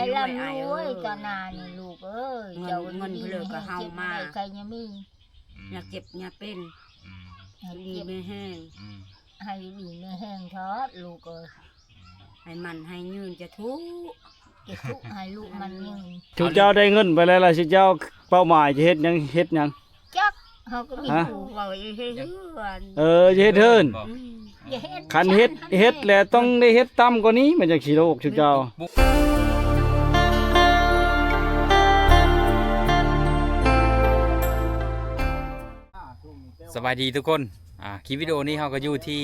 ໃຫ້ຮ່ຳໃຫ້ລວຍຕໍ່ໜ້ານີ້ລູກເອີຍ ເງິນ ເຈົ້າຢູ່ດີມີແຮງ ເງິນເພິ່ນກໍເຮົາມາ ເຈັບບໍ່ໄດ້ໄຂ້ຢ່າມີ ອືມ ຢ່າເຈັບຢ່າເປັນ ອືມ ໃຫ້ຢູ່ດີມີແຮງ ອືມ ໃຫ້ຢູ່ດີມີແຮງເທີດລູກເອີຍ ໃຫ້ໝັ້ນໃຫ້ຍືນ ຈະທຸ ຈະທຸໃຫ້ລູກໝັ້ນຍືນ ຊຸມເຈົ້າໄດ້ເງິນໄປແລ້ວລະ ຊຸມເຈົ້າເປົ້າໝາຍຈະເຮັດຫຍັງ ເຮັດຫຍັງ? ຈັກ ເຮົາກໍມີ ຮະ? ຜູ້ເວົ້າຢູ່ເຮັດເຮືອນ ເອີ ຈະເຮັດເຮືອນ ອືມ ຢ່າເຮັດ ຄັນເຮັດ ເຮັດແລ້ວຕ້ອງໄດ້ເຮັດຕ່ຳກວ່ານີ້ ມັນຈັ່ງຊິໂລກຊຸມເຈົ້າ. ສະບາຍດີທຸກຄົນ ອ່າ ຄລິບວິດີໂອນີ້ເຮົາກໍຢູ່ທີ່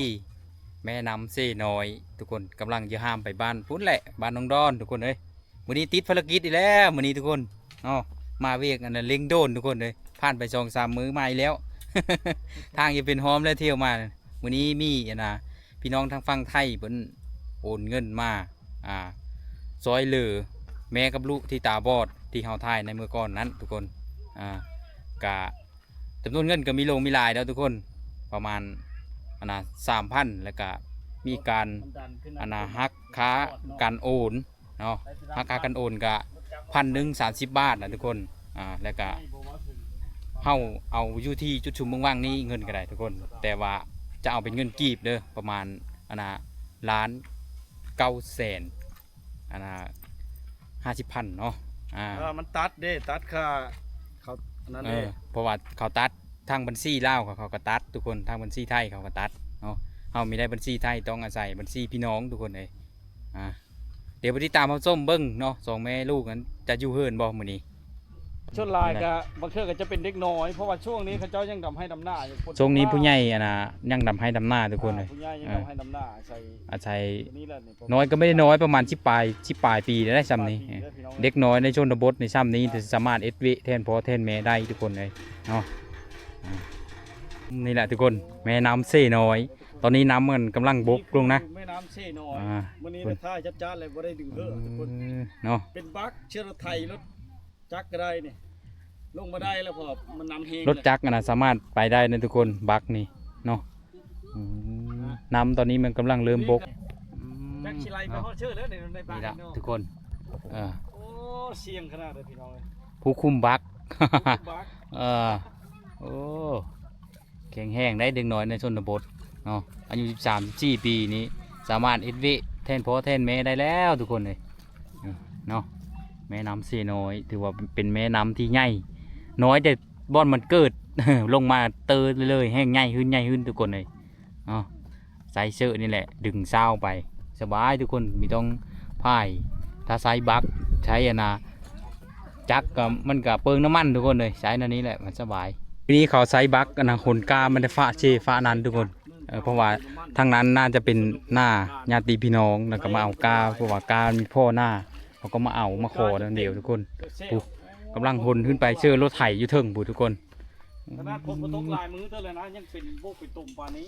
ແມ່ນ້ຳເຊນ້ອຍ ທຸກຄົນ ກຳລັງຈະຂ້າມໄປບ້ານພຸ້ນແຫຼະ ບ້ານໜອງດອນ ທຸກຄົນເອີຍ. ມື້ນີ້ຕິດພາລະກິດອີກແລ້ວ ມື້ນີ້ທຸກຄົນເນາະ ມາວຽກອັນນັ້ນເລັ່ງໂດນທຸກຄົນເອີຍ ຜ່ານໄປສອງສາມມື້ມາອີກແລ້ວ ທາງຈະເປັນຮ່ອມແລ້ວ ທ່ຽວມາ ມື້ນີ້ມີອັນນ່າ ພີ່ນ້ອງທາງຝັ່ງໄທເພິ່ນໂອນເງິນມາ ອ່າ ຊ່ອຍເຫຼືອແມ່ກັບລູກທີ່ຕາບອດ ທີ່ເຮົາຖ່າຍໃນມື້ກ່ອນນັ້ນທຸກຄົນ ອ່າ ກະ ຈຳນວນເງິນກໍມີຫຼວງມີຫຼາຍເນາະທຸກຄົນ ປະມານ ອັນນ່າ ສາມພັນ ແລ້ວກະມີການ ອັນນ່າ ຫັກຄ່າການໂອນເນາະ ຫັກຄ່າການໂອນກະພັນໜຶ່ງ ສາມສິບບາດນະທຸກຄົນ ອ່າ ແລ້ວກະເຮົາເອົາຢູ່ທີ່ຈຸດຊຸມເມືອງວັງນີ້ເງິນກໍໄດ້ທຸກຄົນ ແຕ່ວ່າຈະເອົາເປັນເງິນກີບເດີ ປະມານ ອັນນ່າ ລ້ານເກົ້າແສນ ອັນນ່າ ຫ້າສິບພັນເນາະ ອ່າ ເອີ ມັນຕັດເດ້ ຕັດຄ່າເຂົາອັນນັ້ນເດ້ ເອີ ເພາະວ່າເຂົາຕັດທາງບັນຊີລາວ ເຂົາ ເຂົາກໍຕັດທຸກຄົນ ທາງບັນຊີໄທເຂົາກໍຕັດເນາະ ເຮົາມີໄດ້ບັນຊີໄທ ຕ້ອງອາໄສບັນຊີພີ່ນ້ອງທຸກຄົນເອີຍ ອ່າ ດຽວໄປຕິດຕາມຮັບຊົມເບິ່ງເນາະ ສອງແມ່ລູກນັ້ນຈະຢູ່ເຮືອນບໍ່ມື້ນີ້. ສ່ວນຫຼາຍກໍບາງເທື່ອກໍຈະເປັນເດັກນ້ອຍ ເພາະວ່າຊ່ວງນີ້ເຂົາເຈົ້າຍັງດຳໄຮ່ດຳນາຢູ່ ຊ່ວງນີ້ຜູ້ໃຫຍ່ອັນນ່າ ຍັງດຳໄຮ່ດຳນາທຸກຄົນເອີຍ ອ່າ ຜູ້ໃຫຍ່ຍັງດຳໄຮ່ດຳນາ ອາໄສ ອາໄສ ນີ້ແຫຼະນີ້ ນ້ອຍກໍບໍ່ໄດ້ນ້ອຍ ປະມານສິບປາຍ ສິບປາຍປີໄດ້ຊ່ຳນີ້ ເອີ ເດັກນ້ອຍໃນຊົນນະບົດໃນຊ່ຳນີ້ ເອີ ຈະສາມາດເຮັດວຽກແທນພໍ່ແທນແມ່ໄດ້ທຸກຄົນເອີຍເນາະ ອ່າ ນີ້ແຫຼະທຸກຄົນ ແມ່ນ້ຳເຊນ້ອຍ ຕອນນີ້ນ້ຳມັນກຳລັງບົກລົງນະ ແມ່ນ້ຳເຊນ້ອຍ ອ່າ ມື້ນີ້ລະຖ້າຈັດຈານແລ້ວບໍ່ໄດ້ດຶງເຮີ້ອທຸກຄົນ ເອີ ເນາະ ເປັນບັກເຊລົດໄຖລົດ ຈັກກໍໄດ້ນີ້ ລົງມາໄດ້ແລ້ວ ເພາະມັນນ້ຳແຮງ ລົດຈັກອັນນັ້ນສາມາດໄປໄດ້ນະທຸກຄົນ ບັກນີ້ເນາະ ອືມ ນ້ຳຕອນນີ້ມັນກຳລັງເລີ່ມບົກ ອືມ ຈັກຊິໄຫຼໄປຮອດເຊີດແລ້ວໃນບັກນີ້ເນາະ ທຸກຄົນ ເອີ ໂອ້ ສ່ຽງຂະໜາດເດີພີ່ນ້ອງເອີຍ ຜູ້ຄຸມບັກ ຜູ້ຄຸມບັກ ເອີ ໂອ້ ແຂງແຮງໄດ໋ເດັກນ້ອຍໃນຊົນນະບົດເນາະ ອາຍຸສິບສາມ ສິບສີ່ປີນີ້ ສາມາດເຮັດວຽກແທນພໍ່ແທນແມ່ໄດ້ແລ້ວທຸກຄົນເອີຍ ເນາະ ແມ່ນ້ຳເຊນ້ອຍ ຖືວ່າເປັນແມ່ນ້ຳທີ່ໃຫຍ່ ນ້ອຍແຕ່ບ່ອນມັນເກີດ ລົງມາເຕີເລີຍ ແຮງໃຫຍ່ຂຶ້ນ ໃຫຍ່ຂຶ້ນທຸກຄົນເອີຍ ເນາະ ໃຊ້ເຊີນີ້ແຫຼະດຶງຊາວໄປ ສະບາຍທຸກຄົນ ມີຕ້ອງພາຍ ຖ້າໃຊ້ບັກ ໃຊ້ອັນນ່າ ຈັກກໍ ມັນກໍເປືອງນ້ຳມັນທຸກຄົນເອີຍ ໃຊ້ແນວນີ້ແຫຼະມັນສະບາຍ ທີນີ້ເຂົາໃຊ້ບັກອັນນ່າ ຂົນກ້າມັນໄດ້ຟ້າເຊຟ້ານັ້ນທຸກຄົນ ເອີ ເພາະວ່າທາງນັ້ນໜ້າຈະເປັນໜ້າຍາດຕິພີ່ນ້ອງ ແລ້ວກໍມາເອົາກ້າ ເພາະວ່າກ້າມີພໍ່ໜ້າ ເຂົາກໍມາເອົາມາຂໍນັ້ນດຽວທຸກຄົນ ຜູ້ ກຳລັງຂົນຂຶ້ນໄປເຊີລົດໄຖຢູ່ເທິງຜູ້ທຸກຄົນ ຂະໜາດຝົນບໍ່ຕົກຫຼາຍມື້ເທື່ອແລ້ວນະ ຍັງເປັນໂບກເປັນຕົມປານນີ້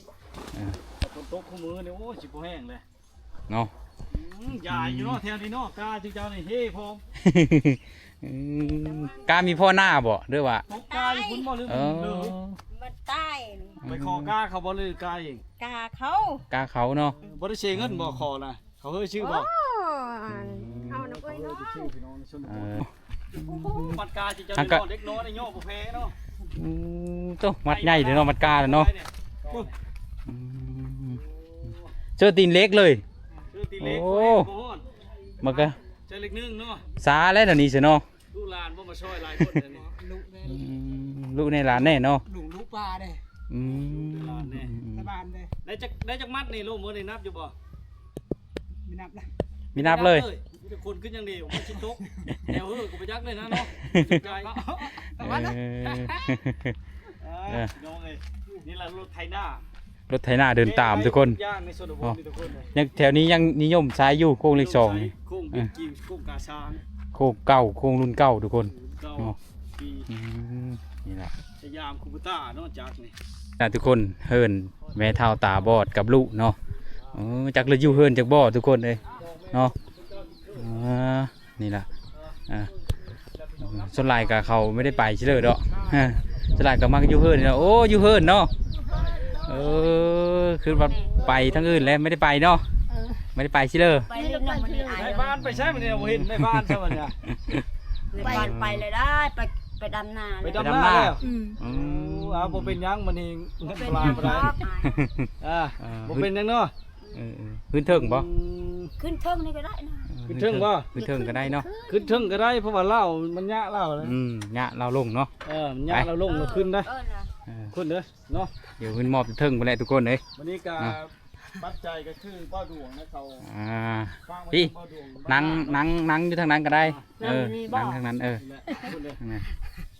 ເອີ ແຕ່ຝົນຕົກຄູ່ມື້ນີ້ ໂອ້ຍ ຊິບໍ່ແຫ້ງເລີຍ ເນາະ ອືມ ຢາຍຢູ່ເນາະ ແຖວນີ້ເນາະ ກ້າຈຸເຈົ້ານີ້ເຮພ້ອມ ອືມ ກ້າມີພໍ່ໜ້າບໍ່ ຫຼືວ່າ ຕົກກ້າຢູ່ພຸ້ນບໍ່ ຫຼື ເອີ ມັນຕາຍ ໄປຂໍກ້າເຂົາບໍ່ ຫຼືກ້າເອງ ກ້າເຂົາ ກ້າເຂົາເນາະ ບໍ່ໄດ້ເສຍເງິນບໍ່ ຂໍນະ ເຂົາເຮີຍຊື່ບໍ່ ໂອ້ ເອົານຳເອີຍເນາະ ເອີ ມັດກ້າຊິເຈົ້າ ເດັກນ້ອຍນີ້ຍໍບໍ່ແພ້ເນາະ ອືມ ໂຕ ມັດໃຫຍ່ເດ້ເນາະ ມັດກ້າເນາະ ອືມ ເຊີຕີນເຫຼັກເລີຍ ເຊີຕີນເຫຼັກ ໂອ້ ມັນກໍ ເຊີເຫຼັກໜຶ່ງເນາະ ຊາແລ້ວດຽວນີ້ຊິເນາະ ລູກຫຼານບໍ່ມາຊ່ອຍຫຼາຍຄົນເດ້ນີ້ ອືມ ລູກແດ່ຫຼານແດ່ເນາະ ລຸງລູກປ້າເດ້ ອືມ ຫຼານແດ່ ຕາບ້ານເດ້ ໄດ້ຈັກ ໄດ້ຈັກມັດນີ້ ລູກມື້ນີ້ນັບຢູ່ບໍ່? ມີນັບລະ ມີນັບເລີຍ ມີແຕ່ຄົນຂຶ້ນຢ່າງດຽວ ມັນຊິຕົກ ແນວເຮີ້ກໍບໍ່ຈັກເລີຍນະເນາະ ເອີ ຕາບ້ານເນາະ ເອີ ເອີ ພີ່ນ້ອງເອີຍ ນີ້ລະລົດໄຖນາ ລົດໄຖນາເດີນຕາມທຸກຄົນ ທຸກຢ່າງໃນຊົນນະບົດນີ້ທຸກຄົນເອີຍ ຍັງ ແຖວນີ້ຍັງນິຍົມໃຊ້ຢູ່ໂຄ້ງເລກສອງ ໂຄ້ງເບກກິງ ໂຄ້ງກາຊ້າງ ໂຄ້ງເກົ່າ ໂຄ້ງລຸ້ນເກົ່າທຸກຄົນ ເກົ່າ ເນາະ ປີ ອືມ ນີ້ລະ ສະຫຍາມຄູເປີຕາເນາະ ຈັກນີ້ ນະທຸກຄົນ ເຮືອນແມ່ເຖົ້າຕາບອດກັບລູກເນາະ ເອີ ຈັກລະຢູ່ເຮືອນຈັກບໍ່ທຸກຄົນເອີຍ ເນາະ ອ່າ ນີ້ລະ ອ່າ ສ່ວນຫຼາຍກໍເຂົາບໍ່ໄດ້ໄປຊິເລີດອກ ສ່ວນຫຼາຍກໍມັກຢູ່ເຮືອນນີ້ລະ ໂອ້ ຢູ່ເຮືອນເນາະ ເອີ ຄືວ່າໄປທາງອື່ນແລ້ວ ບໍ່ໄດ້ໄປເນາະ ເອີ ບໍ່ໄດ້ໄປຊິເລີດ ໄປເລີຍເນາະ ມື້ນີ້ອາຍ ໄປໃສມື້ນີ້ ບໍ່ເຫັນແມ່ບ້ານຊະບັດນີ້? ແມ່ບ້ານໄປແລ້ວໄດ໋ ໄປ ໄປດຳນາ ໄປດຳນາແລ້ວ. ອືມ ເອົາ ບໍ່ເປັນຫຍັງ ມື້ນີ້ເງິນບໍ່ຫຼາຍປານໃດ. ອ່າ ບໍ່ເປັນຫຍັງເນາະ. ເອີໆ ຂຶ້ນເທິງບໍ່? ອືມ ຂຶ້ນເທິງນີ້ກໍໄດ້ນະ. ເອີ ຂຶ້ນເທິງບໍ່? ຂຶ້ນເທິງກໍໄດ້ເນາະ. ຂຶ້ນເທິງກໍໄດ້ ເພາະວ່າລາວມັນຍະລາວນະ. ອືມ ຍະລາວລົງເນາະ. ເອີ ມັນຍະລາວລົງ ຂຶ້ນໄດ໋. ເອີ ນະ ເອີ ຂຶ້ນເດີເນາະ. ດຽວຂຶ້ນມອບເທິງພຸ້ນແຫຼະທຸກຄົນເອີຍ. ບັດນີ້ກໍ ເນາະ ປັດໄຈກໍຄືບ່າວດວງນະ ເຂົາ ອ່າ ຝາກໄວ້ ພີ່ ບ່າວດວງ ນັ່ງ ນັ່ງ ນັ່ງຢູ່ທາງນັ້ນກໍໄດ້. ອ່າ ເອີ ນັ່ງນີ້ບໍ່? ນັ່ງທາງນັ້ນ ເອີ ນັ້ນແຫຼະ ພຸ້ນເດີ ນັ້ນນະ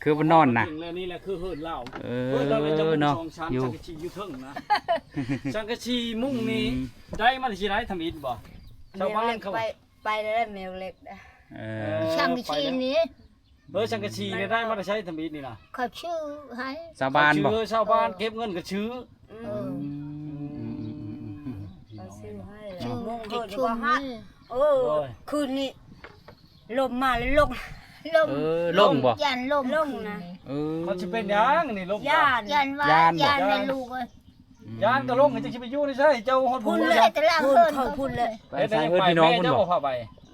ຄືບໍ່ນອນນະ. ນີ້ແຫຼະ ຄືເຮືອນລາວ. ເອີ ເຮືອນລາວແມ່ນຈະມີ ເນາະ ສອງຊັ້ນ ຢູ່ ສັງກະສີຢູ່ເທິງນະ. ສັງກະສີມຸ້ງນີ້ ອືມ ໄດ້ມາແຕ່ໃສ ທຳອິດບໍ່? ຊາວບ້ານເຂົາ ແມ່ເລັກໄປ ໄປແລ້ວແມ່ເລັກ. ເອີ ເອີ ສັງກະສີນີ້ ເອີ ສັງກະສີນີ້ໄດ້ມາແຕ່ໃສ ທຳອິດນີ້ນະ? ເຂົາຊື້ໃຫ້ ຊາວບ້ານບໍ່? ເຂົາຊື້ ຊາວບ້ານເກັບເງິນກໍຊື້. ອືມ ເອີ ອືມໆໆໆ ເຂົາຊື້ໃຫ້ ຊື້ມຸ້ງເພິ່ນກໍຮັກ. ໂອ້ ໂດຍ ຄືນນີ້ລົມມາແລ້ວລົງ ລົງ ເອີ ລົງບໍ່? ຢ້ານລົງ ລົງນະ. ເອີ ມັນຊິເປັນຫຍັງນີ້ ລົມ ຢ້ານ ຢ້ານວ່າ ຢ້ານບໍ່? ຢ້ານນະລູກເອີຍ. ອືມ ຢ້ານກໍລົງ ຈັ່ງຊິໄປຢູ່ໃນໃສ ເຈົ້າຮອດ ພຸ້ນແຫຼະ ພຸ້ນ ຕາລາງເຮືອນເຂົາພຸ້ນແຫຼະ. ໄປໃສ ເຮືອນໃຜແມ່ເຈົ້າບໍ່ພາໄປ?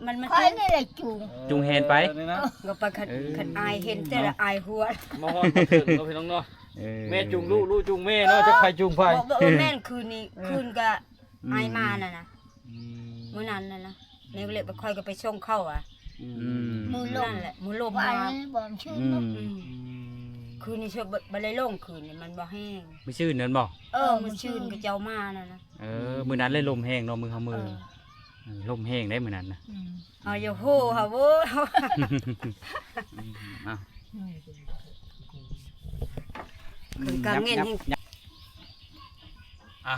ມັນ ມັນ ຂ້ອຍນີ້ແຫຼະຈູງ ຈູງແຮນໄປ. ເອີ ນີ້ນະ ກໍໄປຄັນ ເອີ ຄັນອາຍເຫັນແຕ່ລະ ເນາະ ອາຍຫົວ. ມາຮອດມາເຖິງເນາະ ພີ່ນ້ອງເນາະ. ເອີ ແມ່ຈູງລູກ ລູກຈູງແມ່ເນາະ ຈັກໃຜຈູງໃຜ. ບໍ່ ບໍ່ ເອີ ແມ່ນຄືນນີ້ ເອີ ຄືນກະ ອືມ ອາຍມານັ້ນນະ. ອືມ ມື້ນັ້ນນັ້ນນະ ອືມ ແມ່ເລັກໄປ ຂ້ອຍກໍໄປສົ່ງເຂົາອະ. ອືມ ອືມ ມື້ລົມນັ້ນແຫຼະ ມື້ລົມມາ ບໍ່ຊື່ເນາະ. ອືມ ອືມ ອືມ ຄືນນີ້ເຊີ ບໍ່ ບໍ່ໄດ້ລົງ ຄືນນີ້ມັນບໍ່ແຮງ. ມື້ຊືນນັ້ນບໍ່? ເອີ ມື້ຊືນ ອືມ ຂະເຈົ້າມານັ້ນນະ. ເອີ ອືມ ມື້ນັ້ນເລີຍລົມແຮງເນາະ ມື້ເຮົາມື້ ເອີ ເອີ ລົມແຮງເດ້ມື້ນັ້ນນະ. ອືມ ເຮົາຢ່າໂຫ ເຮົາໂຫ ເຮົາ ອືມ ເອົາ ອືມ ການເງິນແຮງ. ອ່ະ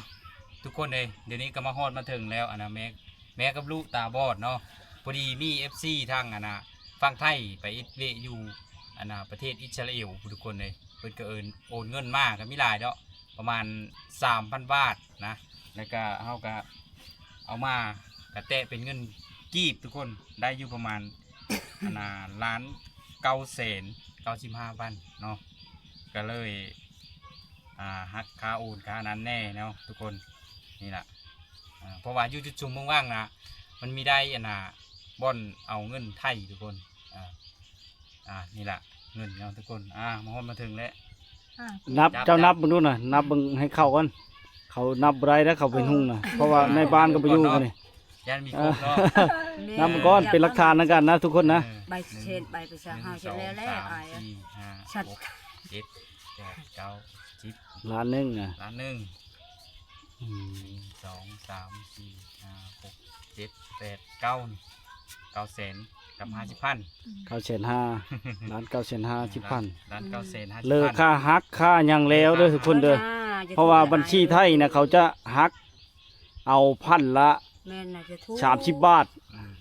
ທຸກຄົນເອີຍ ດຽວນີ້ກໍມາຮອດມາເຖິງແລ້ວ ອັນນະ ແມ່ ແມ່ກັບລູກຕາບອດເນາະ. ພໍດີມີເອັຟຊີທາງ ອັນນະ ຝັ່ງໄທໄປເຮັດວຽກຢູ່ ອັນນະ ປະເທດອິດສະຣາເອວ ທຸກຄົນເອີຍ. ເພິ່ນກໍເອີ້ນ ໂອນເງິນມາ ກໍມີຫຼາຍດອກ ປະມານສາມພັນບາດນະ. ແລ້ວກໍເຮົາກໍເອົາມາ ກໍແຕະເປັນເງິນກີບ ທຸກຄົນ ໄດ້ຢູ່ປະມານ ອັນນະ ລ້ານເກົ້າແສນເກົ້າສິບຫ້າພັນເນາະ. ກໍເລີຍ ອ່າ ຫັກຄ່າໂອນຄ່ານັ້ນແດ່ເນາະ ທຸກຄົນ. ນີ້ລະ ອ່າ ເພາະວ່າຢູ່ຈຸດຊຸມເມືອງວັງນະ ມັນມີໄດ້ ອັນນະ ບ່ອນເອົາເງິນໄທ ທຸກຄົນ. ອ່າ ອ່າ ນີ້ລະເງິນເນາະ ທຸກຄົນ. ອ່າ ມາຮອດມາເຖິງແລ້ວ. ອ່າ ນັບ ເຈົ້ານັບເບິ່ງດູນະ ນັບເບິ່ງໃຫ້ເຂົ້າກ່ອນ ເຂົານັບບໍ່ໄດ້ເດ້ ເຂົາເປັນຫຸ່ງນະ. ເອີ ເພາະວ່າໃນບ້ານກໍບໍ່ຢູ່ ອ່າ ນີ້ ຢ້ານມີຄົນເນາະ. ເອີ ແມ່ນ ນຳກ່ອນເປັນຫຼັກຖານນຳກັນນະ ທຸກຄົນນະ. ເອີ ໃບເຊັນ ໃບໄປຊະ ເຮົາເຊັນແລ້ວແຫຼະ ອາຍ ຊັດ ຫົກ ເຈັດ ແປດ ເກົ້າ ສິບ ລ້ານໜຶ່ງນະ ລ້ານໜຶ່ງ. ອືມ ໜຶ່ງ ສອງ ສາມ ສີ່ ຫ້າ ຫົກ ເຈັດ ແປດ ເກົ້າ ເກົ້າແສນກັບຫ້າສິບພັນ ເກົ້າແສນຫ້າ ລ້ານເກົ້າແສນຫ້າສິບພັນ ລ້ານເກົ້າແສນຫ້າສິບພັນ ເລີຄ່າຫັກຄ່າຫຍັງແລ້ວເດີ ທຸກຄົນເດີ. ເພາະວ່າບັນຊີໄທນະ ເຂົາຈະຫັກເອົາພັນລະ ແມ່ນນະ ສາມສິບບາດ. ອືມ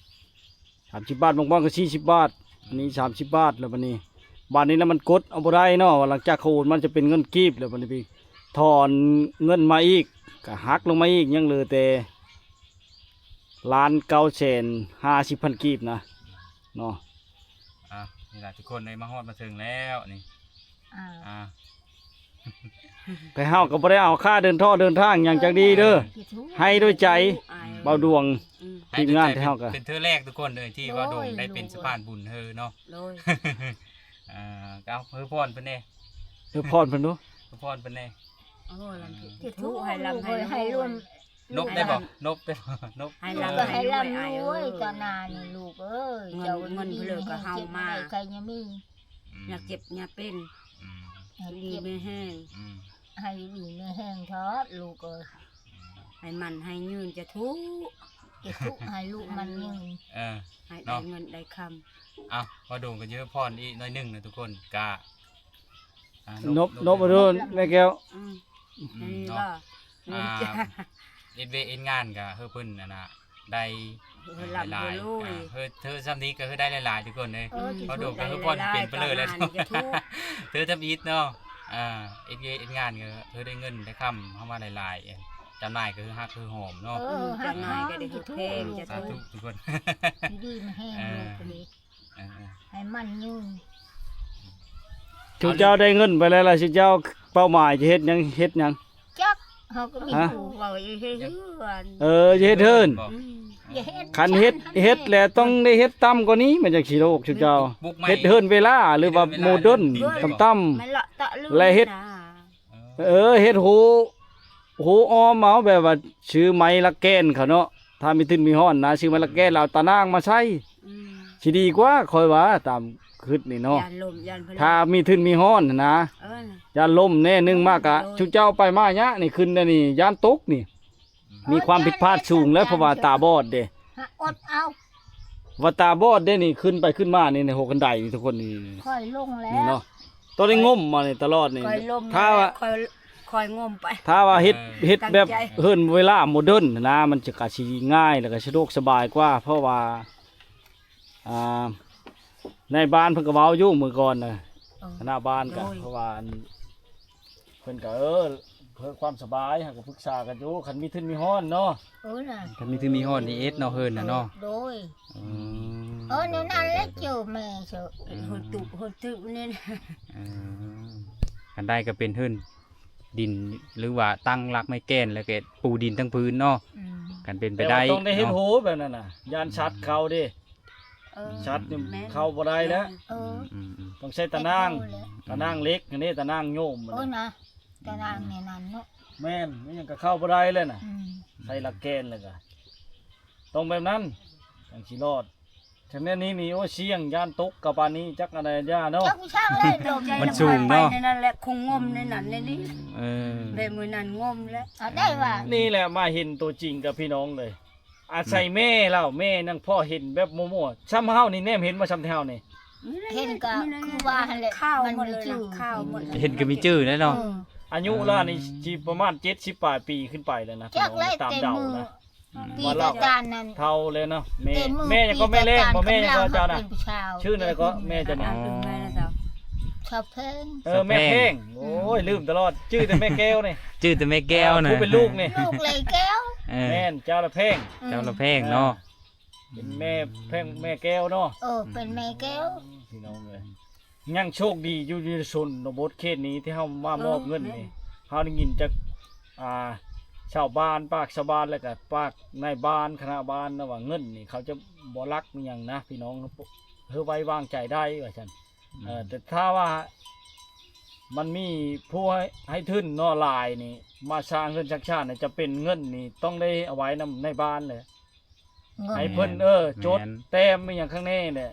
ສາມສິບບາດ ບາງບ່ອນກໍສີ່ສິບບາດ ອັນນີ້ສາມສິບບາດ. ແລ້ວບັດນີ້ ບາດນີ້ນະ ມັນກົດເອົາບໍ່ໄດ້ເນາະ ວ່າຫຼັງຈາກເຂົາໂອນມາຈະເປັນເງິນກີບ ແລ້ວບັດນີ້ໄປຖອນເງິນມາອີກ ກໍຫັກລົງມາອີກ ຍັງເຫຼືອແຕ່ລ້ານເກົ້າແສນຫ້າສິບພັນກີບນະເນາະ. ອ່າ ນີ້ລະ ທຸກຄົນເອີຍ ມາຮອດມາເຖິງແລ້ວນີ້. ອ່າ ອ່າ ແຕ່ເຮົາກໍບໍ່ໄດ້ເອົາຄ່າເດີນທໍ່ເດີນທາງຫຍັງຈັກດີເດີ ເອີ ໃຫ້ດ້ວຍໃຈ ເອີ ບ່າວດວງ ອືມ ທີມງານ ໃຫ້ດ້ວຍໃຈ ທີ່ເຮົາກໍ ເປັນ ເປັນເທື່ອແລກ ທຸກຄົນເອີຍ ທີ່ ໂດຍ ບ່າວດວງໄດ້ເປັນ ໂດຍ ສະພານບຸນໃຫ້ເນາະ. ໂດຍ ອ່າ ກໍເອົາ ອວຍພອນເພິ່ນແດ່ ອວຍພອນເພິ່ນດູ ອວຍພອນເພິ່ນແດ່. ໂອ້ ລຳ ອືມ ທຸໃຫ້ລຳໃຫ້ລວຍ ໃຫ້ລວຍ ນົບໄດ້ບໍ່? ນົບໄດ້ບໍ່? ນົບ ໃຫ້ ເອີ ລຳໃຫ້ລວຍ ໃຫ້ລຳລວຍ ເອີ ຕໍ່ໜ້ານີ້ລູກເອີຍ. ເງິນ ເຈົ້າ ເງິນເພິ່ນກໍເຮົາມາ ໃຫ້ມີ ອືມ ຢ່າເຈັບຢ່າເປັນ ອືມ ໃຫ້ດີມີແຮງ ອືມ ໃຫ້ດີມີແຮງເທີ້ລູກເອີຍ. ອືມ ໃຫ້ໝັ້ນໃຫ້ຍືນ ສາທຸ ສາທຸ ໃຫ້ລູກໝັ້ນຍືນ ເອີ ໃຫ້ໄດ້ເງິນໄດ້ຄຳ. ເອົ້າ ພໍ່ດົງກໍຢາກອວຍພອນອີກໜ້ອຍໜຶ່ງນະທຸກຄົນ ກະ ອ່າ ນົບ ນົບ ນົບ ນົບ ແມ່ແກ້ວ ອືມ ອືມ ນີ້ ເນາະ ບໍ່ ອ່າ ເຮັດວຽກເຮັດງານກໍໃຫ້ເພິ່ນ ອັນນ່າ ໄດ້ ເອີ ຫຼາຍ ເອີ ຫຼາຍ ຫຼາຍ ອ່າ ເອີ ເອີ ຊ່ຳນີ້ກໍຄືໄດ້ຫຼາຍໆ ທຸກຄົນເອີຍ. ເອີ ອືມ ເພາະໂດນກໍຄືບ່ອນເປັນໄປເລີຍແຫຼະ ເອີ ທຳອິດເນາະ ອ່າ ເຮັດວຽກເຮັດງານກໍຄືໄດ້ເງິນໄດ້ຄຳເຂົ້າມາຫຼາຍໆ ຈຳໜ່າຍກໍຄືຮັກຄືຫອມເນາະ. ເອີ ອືມ ຈຳໜ່າຍກໍໄດ້ຄືແພງ ສາທຸ ສາທຸ ທຸກຄົນ ຢູ່ດີມີແຮງ ເອີ ລູກເອີຍ. ອ່າ ອ່າ ໃຫ້ໝັ້ນຍືນ. ຊຸມເຈົ້າໄດ້ເງິນໄປແລ້ວລະ ຊຸມເຈົ້າເປົ້າໝາຍຈະເຮັດຫຍັງ ເຮັດຫຍັງ? ຈັກ ເຮົາກໍມີ ຮະ? ຜູ້ເວົ້າຢູ່ເຮັດເຮືອນ. ເອີ ຈະເຮັດເຮືອນ. ອືມ. ໂອ້ ຄັນເຮັດ ເຮັດແລ້ວຕ້ອງໄດ້ເຮັດຕ່ຳກວ່ານີ້ ມັນຈັ່ງຊິໂລກ ຊຸມເຈົ້າ. ເຮັດເຮືອນເວລາ ຫຼືວ່າໂມເດີນຕ່ຳໆ ແລະເຮັດ ເອີ ເຮັດໂຮ ໂຮອ້ອມເອົາ ແບບວ່າຊື້ໄມ້ລະແກ່ນເຂົາເນາະ ຖ້າມີທຶນມີຮ້ອນນະ ຊື້ໄມ້ລະແກ່ນແລ້ວເອົາຕາໜ່າງມາໃສ່ ອືມ ຊິດີກວ່າ ຂ້ອຍວ່າຕາມຄຶດນີ້ເນາະ. ຢ້ານລົມ ຢ້ານເພິ່ນ ຖ້າມີທຶນມີຮ້ອນຫັ້ນນະ ເອີ ຢ້ານລົມແນ່. ໜຶ່ງມາກະ ໂດຍ ຊຸມເຈົ້າໄປມາຍະນີ້ ຂຶ້ນອັນນີ້ ຢ້ານຕົກນີ້ ມີຄວາມຜິດພາດສູງແລ້ວ ເພາະວ່າຕາບອດເດ້ ຫາອົດເອົາ ວ່າຕາບອດເດ້ນີ້ ຂຶ້ນໄປຂຶ້ນມານີ້ ໃນຫົວຄັນໄດນີ້ ທຸກຄົນນີ້ ຂ້ອຍລົງແລ້ວ ນີ້ເນາະ ຕ້ອງໄດ້ງົມມານີ້ຕະຫຼອດນີ້. ຂ້ອຍລົງ ຖ້າວ່າ ແລ້ວ ຂ້ອຍ ຂ້ອຍງົມໄປ ຖ້າວ່າເຮັດ ເຮັດແບບ ຕັ້ງໃຈ ເຮືອນເວລາໂມເດີນນະ ມັນຈະກະຊິງ່າຍ ແລ້ວກະສະດວກສະບາຍກວ່າ ເພາະວ່າ ອ່າ ນາຍບ້ານເພິ່ນກໍເວົ້າຢູ່ມື້ກ່ອນນະ ເອີ ຄະນະບ້ານກໍ ໂດຍ ເພາະວ່າອັນ ເພິ່ນກໍ ເອີ ເພື່ອຄວາມສະບາຍ ເຮົາກໍປຶກສາກັນຢູ່ ຄັນມີທຶນມີຮ້ອນເນາະ. ເອີນະ ຄັນມີທຶນມີຮ້ອນນີ້ເຮັດເນາະ ເຮືອນນະເນາະ. ໂດຍ ອືມ ເອີ ແນວນັ້ນແຫຼະ ເຈົ້າແມ່ເຈົ້າ ເຮືອນຕຸບ ເຮືອນຕຶບນີ້ນະ. ເອີ ຄັນໄດ້ກໍເປັນເຮືອນດິນ ຫຼືວ່າຕັ້ງຫຼັກໄມ້ແກ່ນ ແລ້ວກໍປູດິນທັງພື້ນເນາະ. ອືມ ຄັນເປັນໄປໄດ້ ແຕ່ວ່າຕ້ອງໄດ້ເຮັດ ເນາະ ໂຮແບບນັ້ນນະ ຢ້ານສັດເຂົ້າເດ້. ເອີ ສັດນີ້ ແມ່ນ ເຂົ້າບໍ່ໄດ້ແລ້ວ. ເອີ ອືມໆໆ ຕ້ອງໃຊ້ຕາໜ່າງ ເຮັດໂຮແລ້ວ ຕາໜ່າງເຫຼັກຫັ້ນເດ້ ຕາໜ່າງໂຍມ. ເອີນະ ຕາໜ່າງໃນນັ້ນເນາະ. ແມ່ນ ມັນຫຍັງກໍເຂົ້າບໍ່ໄດ້ແລ້ວນະ. ອືມ ໃສ່ຫຼັກແກ່ນແລ້ວກໍຕ້ອງແບບນັ້ນ ຈັ່ງຊິລອດ. ຄັນແນວນີ້ນີ້ ໂອ້ຍ ສ່ຽງ ຢ້ານຕົກກະປານນີ້ ຈັກອັນໃດຢ່າເນາະ. ຈັກຜູ້ຊ່າງແລ້ວລົມ ມັນສູງເນາະ ໃນນັ້ນແຫຼະ ຄົງງົມໃນນັ້ນໃນນີ້. ເອີ ແບບມື້ນັ້ນງົມແລ້ວ ເອົາໄດ້ວ່າ ນີ້ແຫຼະ ມາເຫັນຕົວຈິງກັບພີ່ນ້ອງເລີຍ. ອາໄສແມ່ລາວ ແມ່ຍັງພໍເຫັນແບບມົວໆ ຊ່ຳເຮົານີ້ແນມເຫັນບໍ່ ຊ່ຳແຕ່ເຮົານີ້ ເຫັນກໍຄືວ່າຫັ້ນແຫຼະ ຂາວໝົດເລີຍນະ ຂາວໝົດເລີຍ ເຫັນກໍມີຈື່ແລ້ວເນາະ. ເອີ ອາຍຸລາວນີ້ ອືມ ຊິປະມານເຈັດສິບປາຍປີຂຶ້ນໄປແລ້ວນະ ຈັກແລ້ວ ຕາມເດົານະ. ອືມ ປີຕາຕານນັ້ນ ເຖົ້າແລ້ວເນາະ. ແມ່ ແມ່ຫຍັງກໍ ແມ່ແລງບໍ່ ແມ່ຫຍັງກໍເຈົ້ານະ ຊື່ນັ້ນແຫຼະກໍແມ່ເຈົ້ານີ້. ອໍ ແມ່ນະເຈົ້າ ສາວແພງ. ເອີ ສາວແພງ ແມ່ແພງ ໂອ້ຍ ອືມ ລືມຕະຫຼອດ ຈື່ແຕ່ແມ່ແກ້ວນີ້ ຈື່ແຕ່ແມ່ແກ້ວນະ ຜູ້ເປັນລູກນີ້ ລູກເລີຍແກ້ວ. ເອີ ແມ່ນ ເຈົ້າລະແພງ ເຈົ້າລະແພງເນາະ. ເອີ ເປັນແມ່ແພງ ແມ່ແກ້ວເນາະ. ເອີ ເປັນແມ່ແກ້ວ ພີ່ນ້ອງເອີຍ. ຍັງໂຊກດີຢູ່ ຢູ່ໃນຊົນນະບົດເຂດນີ້ທີ່ເຮົາມາມອບເງິນນີ້ ເອີ ແມ່ນ ເຮົາໄດ້ຍິນຈາກ ອ່າ ຊາວບ້ານ ປາກຊາວບ້ານ ແລ້ວກະປາກນາຍບ້ານ ຄະນະບ້ານນະວ່າ ເງິນນີ້ເຂົາຈະບໍ່ລັກອີ່ຫຍັງນະ ພີ່ນ້ອງ ເຮົາໄວ້ວາງໃຈໄດ້ວ່າຊັ້ນ. ອືມ ເອີ ແຕ່ຖ້າວ່າມັນມີຜູ້ໃຫ້ ໃຫ້ທຶນເນາະຫຼາຍນີ້ ມາສ້າງເຮືອນສ້າງຊານນີ້ ຈະເປັນເງິນນີ້ຕ້ອງໄດ້ເອົາໄວ້ນຳນາຍບ້ານເລີຍ ເງິນ ໃຫ້ເພິ່ນ ແມ່ນ ເອີ ແມ່ນ ຈົດແຕ້ມອີ່ຫຍັງຂ້າງໃນແຫຼະ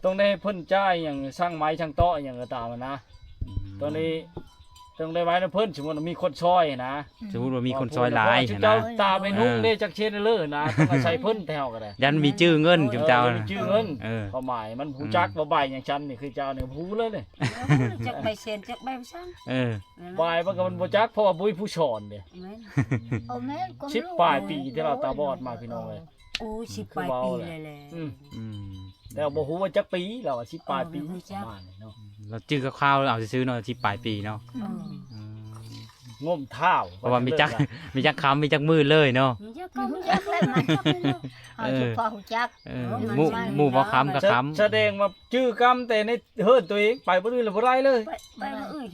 ຕ້ອງໄດ້ໃຫ້ເພິ່ນຈ່າຍຫຍັງ ຊ່າງໄມ້ຊ່າງເຕາະອີ່ຫຍັງກໍຕາມຫັ້ນນະ. ອືມ ຕ້ອງໄດ້ ຕ້ອງໄດ້ໄວ້ນຳເພິ່ນ ສົມມຸດວ່າມີຄົນຊ່ອຍຫັ້ນນະ. ອືມ ສົມມຸດວ່າມີຄົນຊ່ອຍຫຼາຍ ເຈົ້າ ຕາໄປນຸ່ງເດ້ ເອີ ຈັກເຮັດແນວເລີນະ ຕ້ອງອາໄສເພິ່ນແຕ່ເຮົາກໍໄດ້ ຢ້ານມີຈື່ເງິນ ເອີ ຈຸມເຈົ້າ ມີຈື່ເງິນ. ເອີ ຄວາມໝາຍມັນຮູ້ຈັກ ອືມ ວ່າໃບຫຍັງຊັ້ນນີ້ ຄືເຈົ້ານີ້ຮູ້ເລີຍນີ້ ຈັກໃບເຊັນ ຈັກໃບສັງ. ເອີ ແມ່ນບໍ່? ບາຍມັນກໍມັນບໍ່ຈັກ ເພາະວ່າບໍ່ມີຜູ້ສອນເດ້. ແມ່ນ ໂອ້ ແມ່ນ ສິບປາຍປີທີ່ລາວຕາບອດມາ ພີ່ນ້ອງເອີຍ. ໂອ້ ສິບປາຍປີແລ້ວແຫຼະ. ອືມ ອືມ ແຕ່ບໍ່ຮູ້ວ່າຈັກປີ ລາວວ່າສິບປາຍປີ ເອີ ປະມານນີ້ເນາະ. ລາວຈື່ຄ່າວໆ ເອົາຊື່ໆເນາະ ສິບປາຍປີເນາະ. ເອີ ອືມ ງົມທ້າວ ເພາະວ່າມີຈັກ ມີຈັກຄ່ຳ ມີຈັກມື້ເລີຍເນາະ. ມີຈັກຄ່ຳ ມີຈັກມື້ ເອີ ເຮົາຊິພໍຮູ້ຈັກ. ເອີ ເອີ ໝູ່ ໝູ່ບໍ່ຄ່ຳກໍຄ່ຳ ສະແດງວ່າຈື່ກຳແຕ່ໃນເຮືອນຕົວເອງ ໄປບ່ອນອື່ນແລ້ວບໍ່ໄດ້ເລີຍ. ໄປ ໄປບ່ອນອື່ນ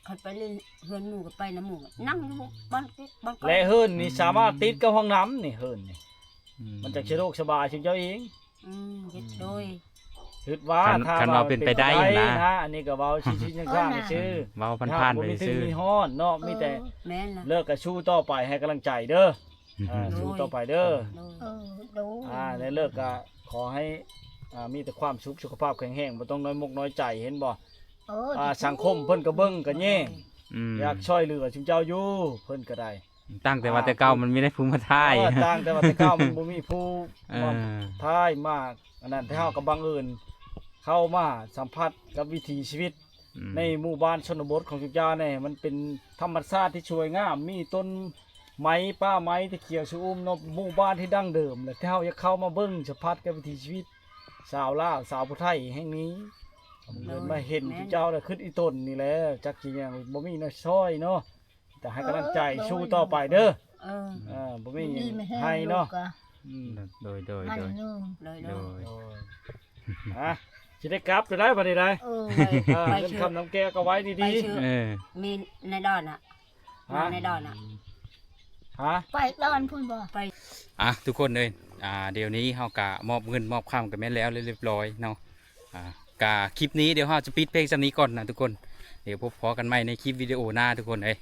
ຄັນໄປຫຼິ້ນເຮືອນໝູ່ກໍໄປນຳໝູ່ ນັ່ງຢູ່ບ້ານ ບ້ານ ແລະເຮືອນນີ້ສາມາດຕິດກັບຫ້ອງນ້ຳນີ້ ເຮືອນນີ້ ອືມ ມັນຈະສະດວກສະບາຍ ເຊິ່ງເຈົ້າເອງ. ອືມ ເຮັດໂດຍ ອືມ ຄິດວ່າ ຄັນ ຄັນວ່າເປັນໄປໄດ້ນະ ອັນນີ້ກໍເວົ້າຊິໆ ເອີ ນະ ຊື່ ເວົ້າຜ່ານໆ ໄປຊື່ ມີທຶນມີຮ້ອນເນາະ. ເອີ ມີແຕ່ ແມ່ນລະ ເລີກກໍສູ້ຕໍ່ໄປ ໃຫ້ກຳລັງໃຈເດີ. ອ່າ ໂດຍ ສູ້ຕໍ່ໄປເດີ. ໂດຍ ເອີ ໂດຍ ອ່າ ໃນເລີກກໍຂໍໃຫ້ ອ່າ ມີແຕ່ຄວາມສຸກ ສຸຂະພາບແຂງແຮງ ບໍ່ຕ້ອງນ້ອຍມົກນ້ອຍໃຈ ເຫັນບໍ່? ເອີ ອ່າ ສັງຄົມເພິ່ນກໍເບິ່ງກໍແຍງ ອືມ ຢາກຊ່ອຍເຫຼືອຊຸມເຈົ້າຢູ່ ເພິ່ນກໍໄດ້. ຕັ້ງແຕ່ວ່າແຕ່ເກົ່າ ອ່າ ມັນມີແຕ່ຜູ້ມາຖ່າຍ ເອີ ຕັ້ງແຕ່ວ່າແຕ່ເກົ່າ ມັນບໍ່ມີຜູ້ ເອີ ມາຖ່າຍ ມາອັນນັ້ນ ແຕ່ເຮົາກໍບັງເອີນເຂົ້າມາສຳຜັດກັບວິຖີຊີວິດ ອືມ ໃນໝູ່ບ້ານຊົນນະບົດຂອງຈຸມເຈົ້ານີ້ ມັນເປັນທຳມະຊາດທີ່ສວຍງາມ ມີຕົ້ນໄມ້ ປ່າໄມ້ທີ່ຂຽວຊະອຸ່ມເນາະ ໝູ່ບ້ານທີ່ດັ້ງເດີມ ແລະ ທີ່ເຮົາຢາກເຂົ້າມາເບິ່ງສຳຜັດກັບວິຖີຊີວິດຊາວລາວ ຊາວຜູ້ໄທແຫ່ງນີ້. ໂດຍ ມາເຫັນ ແມ່ນ ເຈົ້າລະຄຶດອີ່ຕົນນີ້ແຫຼະ ຈັກຊິຫຍັງ ບໍ່ມີແນວຊ່ອຍເນາະ ແຕ່ໃຫ້ກຳລັງໃຈ ໂດຍ ສູ້ຕໍ່ໄປເດີ. ເອີ ເອີ ບໍ່ມີ ຢູ່ດີມີແຮງ ໃຫ້ເນາະ ລູກກໍ ອືມ ໂດຍ ໂດຍ ໂດຍ ໂດຍ ໂດຍ ໂດຍ ອ່ະ ຊິໄດ້ກັບໄດ້ບັດນີ້ໄດ໋. ເອີ ເອີ ໄປເຊີນ ເງິນຄຳນຳແກ້ວກໍໄວ້ດີໆ ເອີ ມີໃນດອນນະ ຮະ ໃນດອນນະ ຮະ ໄປດອນພຸ້ນບໍ່? ໄປ ອ່ະ ທຸກຄົນເອີຍ ອ່າ ດຽວນີ້ເຮົາກະມອບເງິນມອບຄຳກັນແມ່ນແລ້ວລຽບລ້ອຍເນາະ. ອ່າ ກະຄລິບນີ້ດຽວເຮົາຈະປິດພຽງສ່ຳນີ້ກ່ອນນະທຸກຄົນ. ດຽວພົບພໍ້ກັນໃໝ່ໃນຄລິບວິດີໂອໜ້າທຸກຄົນເອີຍ.